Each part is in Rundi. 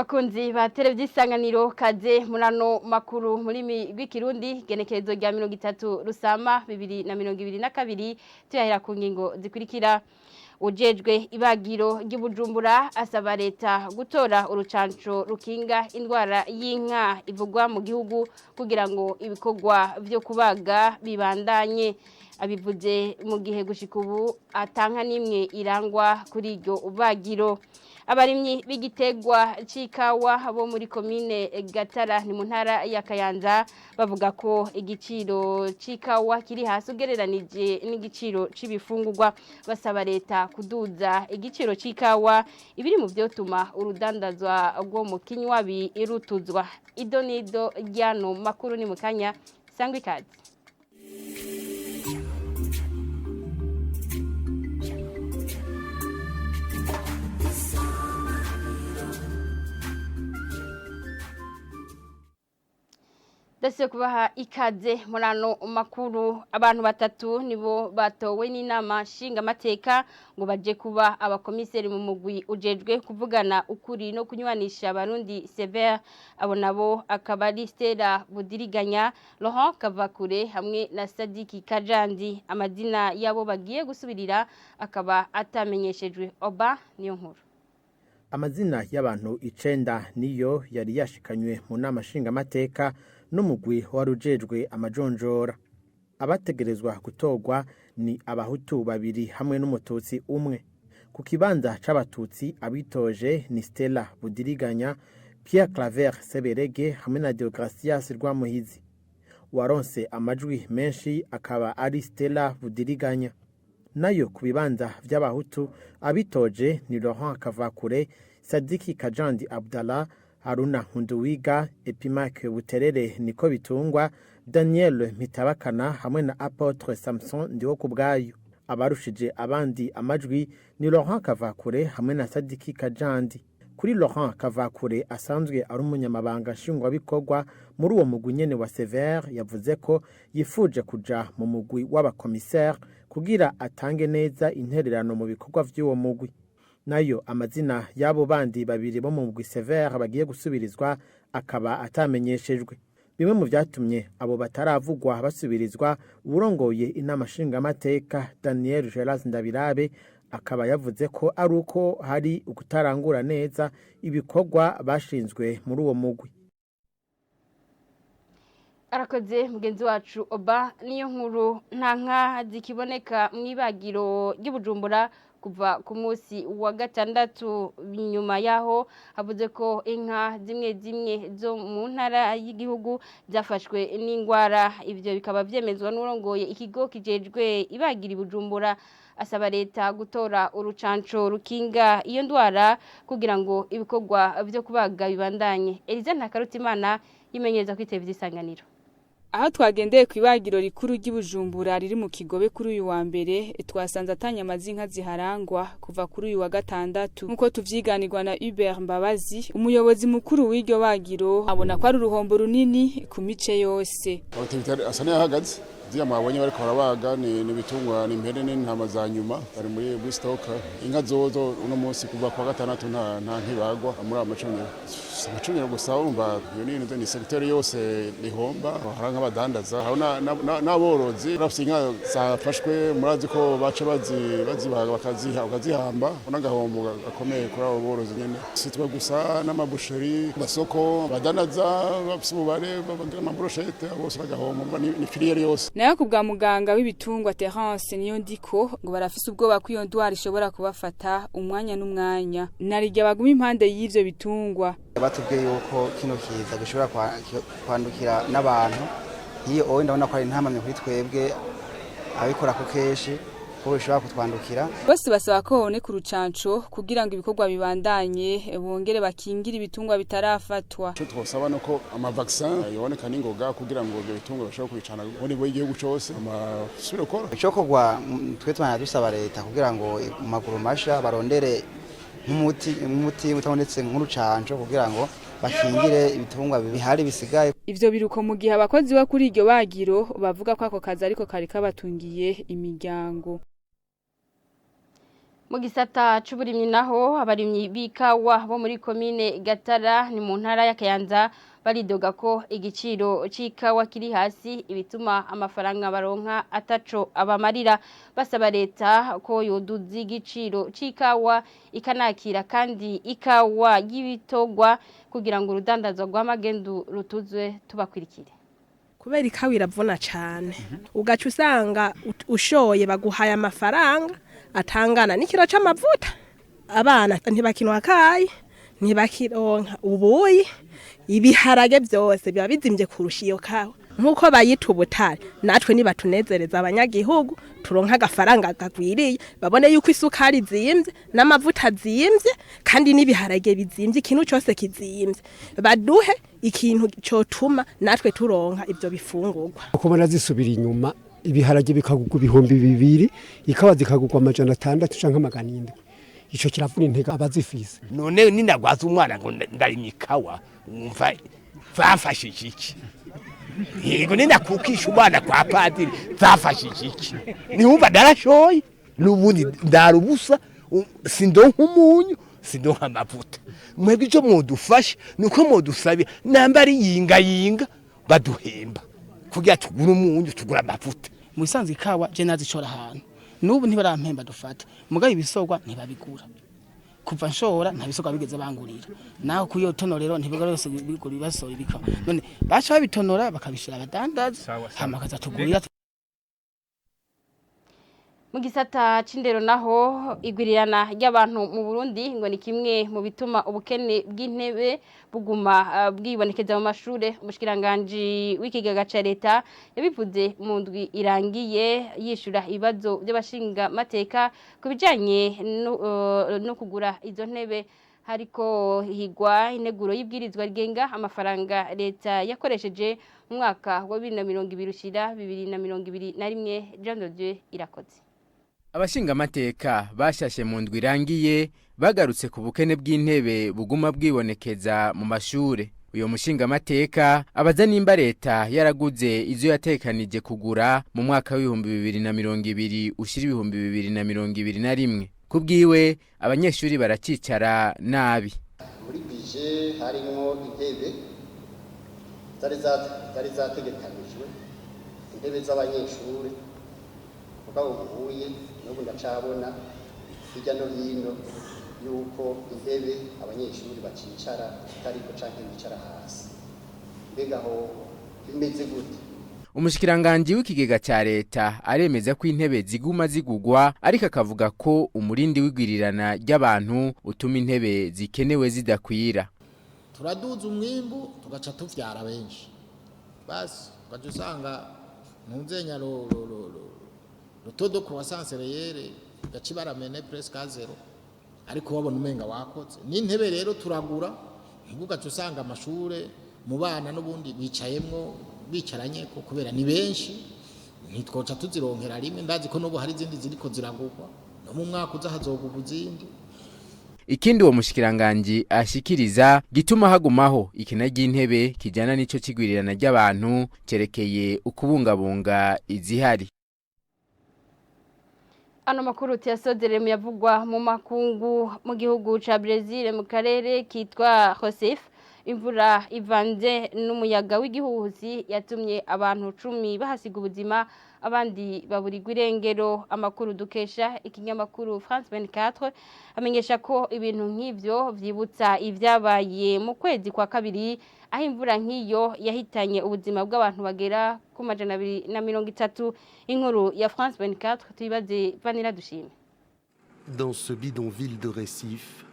Bakunzi ba televiziyo Isanganiro, kaze murano makuru muri rw'ikirundi, genekerezo rya 30 Rusama 2022. Tuyahera ku ngingo zikurikira: ujejwe ibagiro ry'Ibujumbura asaba leta gutora urucanco rukinga indwara y'inka ivugwa mu gihugu kugira ngo ibikorwa vyo kubaga bibandanye. Abivuze mu gihe gushika ubu atanka n'imwe irangwa kuri iryo bagiro. Abarimyi b'igitegwa c'ikawa bo muri komine Gatara, ni mu ntara ya Kayanza, bavuga ko igiciro c'ikawa kiri hasi ugereranije n'igiciro c'ibifungurwa. Basaba leta kuduza igiciro c'ikawa, ibiri mu vyotuma urudandazwa rwo mu kinywabi irutuzwa. Ido nido ryano makuru ni mukanya, sangwa ikaze. Dase kubaha ikaze murano makuru. Abantu batatu nibo batowe n'inama nshingamateka ngo baje kuba abakomiseri mu mugwi ujejwe kuvugana ukuri no kunywanisha abarundi, Sever. Abo nabo akaba ari Stella Budiriganya, Laurent Kavakure hamwe na Sadiki Kajandi. Amazina yabo bagiye gusubirira akaba atamenyeshejwe. Oba niyo nkuru. Amazina y'abantu 9 niyo yari yashikanywe mu nama nshingamateka n'umugwi wari ujejwe amajonjora. Abategerezwa gutorwa ni abahutu babiri hamwe n'umututsi umwe. Ku kibanza c'abatutsi, abitoje ni Stella Budiriganya, Pierre Claver Seberege hamwe na Deogratias Rwamuhizi. Uwaronse amajwi menshi akaba ari Stella Budiriganya. Nayo ku bibanza vy'abahutu, abitoje ni Laurent Kavakure, Sadiki Kajandi Abdallah, Haruna Nkunduwiga, Epimaque Buterere niko bitungwa, Daniel Mitabakana hamwe na Apotre Samson Ndiwokubwayo. Abarushije abandi amajwi ni Laurent Kavakure hamwe na Sadiki Kajandi. Kuri Laurent Kavakure, asanzwe ari umunyamabanga nshingwabikorwa muri uwo mugwi nyene wa Sever, yavuze ko yifuje kuja mu mugwi w'abakomiseri kugira atange neza intererano mu bikorwa vy'uwo mugwi. Nayo amazina y'abo bandi babiri bo mu mugwi Sever bagiye gusubirizwa akaba atamenyeshejwe. Bimwe mu vyatumye abo bataravugwa basubirizwa, uwurongoye inama nshingamateka Daniel Geras Ndabirabe akaba yavuze ko ari uko hari ukutarangura neza ibikorwa bashinzwe muri uwo mugwi. Arakoze mugenzi wacu Oba niyo nkuru. Nta nka zikiboneka mu ibagiro ry'Ibujumbura kuva ku munsi wa gatandatu, nyuma yaho havuze ko inka zimwe zimwe zo mu ntara y'igihugu zafashwe n'indwara. Ibyo bikaba byemezwa n'urongoye ikigo kijejwe ibagira Ibujumbura. Asaba leta gutora urucanco rukinga iyo ndwara kugira ngo ibikorwa byo kubaga bibandanye. Eliza Ntakarutimana yimenyereza kuri televiziyo Isanganiro. Aho twagendeye ku ibagiro rikuru ry'Ibujumbura riri mu Kigobe kuri uyu wa mbere, twasanze atanyama z'inka ziharangwa kuva kuri uyu wa gatandatu, nk'uko tuvyiganirwa na Hubert Mbabazi, umuyobozi mukuru w'iryo bagiro. Abona ko ari uruhombo runini ku mice yose. Activité asa n'iyahagaze. Ziriya mwabonye bariko barabaga ni ibitungwa, ni impene n'intama za nyuma bari muri stock. Inka zozo uno munsi kuva kwa gatandatu nta nkibagwa muri aya macuniro. Si amacuniro gusa, urumva iyo ni secteur yose rihomba. Hari nk'abadandaza, hari n'aborozi bafise inka zafashwe. Murazi ko baca bazibaga bakazihamba, n'agahombo gakomeye kuri abo borozi nyene. Si twe gusa, n'amaboucheries, amasoko, abadandaza bafise ububare bagira amabrochettes, bose bagahomba. Ni filière yose. Nayo ku bwa muganga w'ibitungwa Terence niyo ndiko, ngo barafise ubwoba ko iyo ndwara ishobora kubafata umwanya n'umwanya, narirya baguma impande y'ivyo bitungwa. Batubwiye yuko kino kiza gishobora kwandukira n'abantu. Nk'iyo owe ndabona ko ari intamamye kuri twebwe abikora ko kenshi ko bishobora kutwandukira. Bose basaba ko baboneka urucanco kugira ngo ibikorwa bibandanye, bongere bakingire ibitungwa bitarafatwa. Ico twosaba nuko amavaccin yoboneka n'ingoga kugira ngo ivyo bitungwa bashobore kwicana muri bo igihugu cose amasubire gukora. Icokorwa, twe twana dusaba leta kugira ngo mu maguru masha barondere nk'umuti utabonetse, nk'urucanco, kugira ngo bakingire ibitungwa bihari bisigaye. Ivyo biruko mu gihe abakozi bo kuri iryo bagiro bavuga ko ako kazi ariko kari kabatungiye imiryango. Mu gisata c'uburimyi naho, abarimyi b'ikawa bo muri komine Gatara ni mu ntara ya Kayanza baridoga ko igiciro c'ikawa kiri hasi, ibituma amafaranga baronka ataco abamarira. Basaba leta ko yoduza igiciro c'ikawa, ikanakira kandi ikawa y'ibitogwa kugira ngo urudandazwa rw'amagendu rutuzwe. Tubakwirikire. Kubera ikawa iravuna cane, ugaca usanga ushoye baguhaye amafaranga atangana n'ikiro c'amavuta. Abana ntibakinwa akayi, ntibakironka ubuyi, ibiharage byose biba bizimvye kurusha iyo kawa. Nk'uko bayita ubutare, natwe nibatunezereza abanyagihugu turonka agafaranga gagwiriye, babone yuko isukari zimvye n'amavuta zimvye kandi n'ibiharage bizimvye, ikintu cyose kizimvye, baduhe ikintu cotuma natwe turonka ivyo bifungurwa. Kubona zisubira inyuma, ibiharage bikagurwa 2000, ikawa zikagurwa 600 canke 700, ico kiravuna intege abazifise. None ninagwaza umwana ngo ndarimye ikawa, wumva vamfashije iki? Yego, ninakukisha umwana kwa padiri, vamfashije iki? Ntiwumva narashoye n'ubundi ndara ubusa, sindonka umunyu, sindonka amavuta. Mwebwe ico mwodufasha nuko mwodusabira namba ari yingayinga baduhemba kugira tugure umunyu, tugure amavuta. Mu bisanzwe ikawa je nazishora ahantu, n'ubu ntibarampemba dufate, mugabo ibisorwa ntibabigura. Kuva nshora nta bisorwa bigeze bangurira. Naho kuri iyo tono rero ntibigora yose bigura ibasora ibikawa, none baca babitonora bakabishira abadandaza, hama bakazatugurira. Mu gisata c'indero naho, igwirirana ry'abantu mu Burundi ngo ni kimwe mu bituma ubukene bw'intebe buguma bwibonekeza mu mashure. Umushikiranganji w'ikigega ca leta yabivuze mu ndwi irangiye yishura ibibazo by'abashinga mateka ku bijanye no kugura izo ntebe. Hariko higwa integuro y'ibwirizwa rigenga amafaranga leta yakoresheje mu mwaka wa 2020 ushira 2021. Jean de Dieu Irakoze. Abashingamateka bashashe mu ndwi irangiye bagarutse ku bukene bw'intebe buguma bwibonekeza mu mashure. Uyo mushingamateka abaza nimba leta yaraguze izo yatekanije kugura mu mwaka w'2020 ushira 2021. Kubwiwe, abanyeshuri baracicara nabi. Muri budget harimwo intebe zari zategekanijwe, intebe z'abanyeshuri, mugabo ubuye n'ubu ndacabona hirya no hino yuko intebe abanyeshuri bacicara zitariko canke bicara hasi. Mbega aho bimeze gute? Umushikiranganji w'ikigega ca leta aremeza ko intebe ziguma zigugwa, ariko akavuga ko umurindi w'igwirirana ry'abantu utuma intebe zikenewe zidakwira. Turaduza umwimbu, tugaca tuvyara benshi, basi ugaca usanga ntuzenya le taux de croissance réelle gaca baramene presque à zéro, ariko wabona umenga wakoze. N'intebe rero turagura, nubwo ugaca usanga amashure mu bana n'ubundi bicayemwo bicaranye ko kubera ni benshi, ntitwoca tuzironkera rimwe. Ndazi ko n'ubu hari izindi ziriko ziragurwa, no mu mwaka uza hazogurwa izindi. Ikindi uwo mushikiranganji ashikiriza gituma hagumaho ikena ry'intebe kijana n'ico cigwirirana ry'abantu cerekeye ukubungabunga izihari. Ano makuru tuyasozere mu yavugwa mu makungu. Mu gihugu ca Brazil, mu karere kitwa Recife, imvura ivanze n'umuyaga w'igihuhusi yatumye abantu 10 bahasiga ubuzima, abandi baburirwa irengero. Amakuru dukesha ikinyamakuru France 24 amenyesha ko ibintu nk'ivyo vyibutsa ivyabaye mu kwezi kwa kabiri, aho imvura nk'iyo yahitanye ubuzima bw'abantu bagera ku 230. Inkuru ya France 24, tuyibaze Vanilla Dushime. Dans ce bidonville de Recife,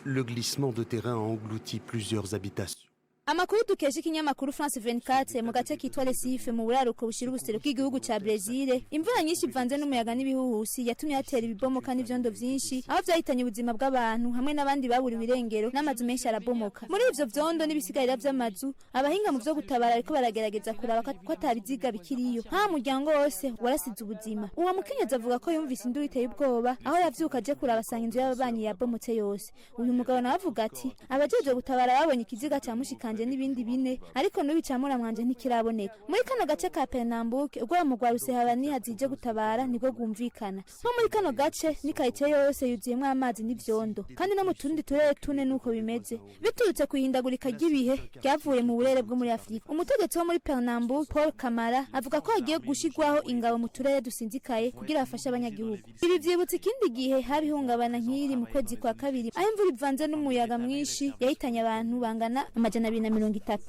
le glissement de terrain a englouti plusieurs habitations. Amakuru dukesha ikinyamakuru France 24, mu gace kitwa Recife mu buraruko bushira ubuseruko bw'igihugu ca Brazil, imvura nyinshi ivanze n'umuyaga n'ibihuhusi yatumye hatera ibibomoka n'ivyondo vyinshi, aho vyahitanye ubuzima bw'abantu hamwe n'abandi baburiwe irengero, n'amazu menshi arabomoka. Muri ivyo vyondo n'ibisigarira vy'amazu, abahinga mu vyo gutabara ariko baragerageza kuraba ko atabiziga bikiriyo. Nta muryango wose warasize ubuzima. Uwo mukenyezi avuga ko yumvise induru iteye ubwoba, aho yavyuka aje kuraba asanga inzu y'ababanyi yabomotse yose. Uyu mugabo nawe avuga ati abajejwe gutabara babonye ikiziga ca mushikanje. muramwanje n'ibindi bine, ariko n'ubu ica muramwanje ntikiraboneka. Muri kano gace ka Pernambuc, urwamo rwa Rusehabaniha zije gutabara nibwo rwumvikana. Nko muri kano gace ni karitsiye yose yuzuyemwo amazi n'ivyondo, kandi no mu tundi turere tune nuko bimeze, biturutse ku ihindagurika ry'ibihe ryavuye mu burere bwo muri Afurika. Umutegetsi wo muri Pernambuc, Paul Kamara, avuga ko hagiye gushirwaho ingabo mu turere dusinzikaye kugira bafashe abanyagihugu. Ibi vyibutsa ikindi gihe haba ihungabana nk'iri mu kwezi kwa kabiri, aho imvura ivanze n'umuyaga mwinshi yahitanye abantu bangana 230.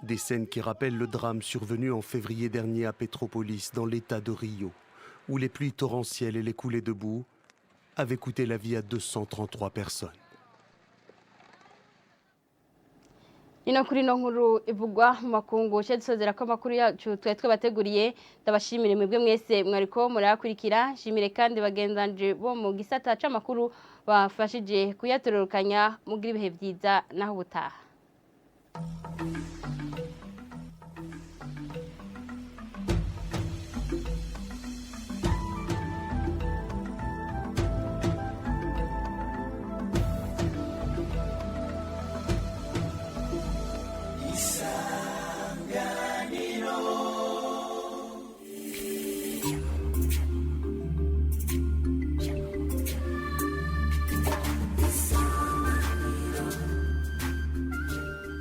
Des scènes qui rappellent le drame survenu en février dernier à Petropolis, dans l'état de Rio, où les pluies torrentielles et les coulées de boue avaient coûté la vie à 233 personnes. Ino kuri no nkuru ivugwa mu makungu cyo dusozera ko amakuru yacu twari twabateguriye. Ndabashimire mwebwe mwese mwariko murayakurikira, shimire kandi bagenzanje bo mu gisata c'amakuru bafashije kuyatororokanya. Mugira ibihe vyiza naho ubutaha.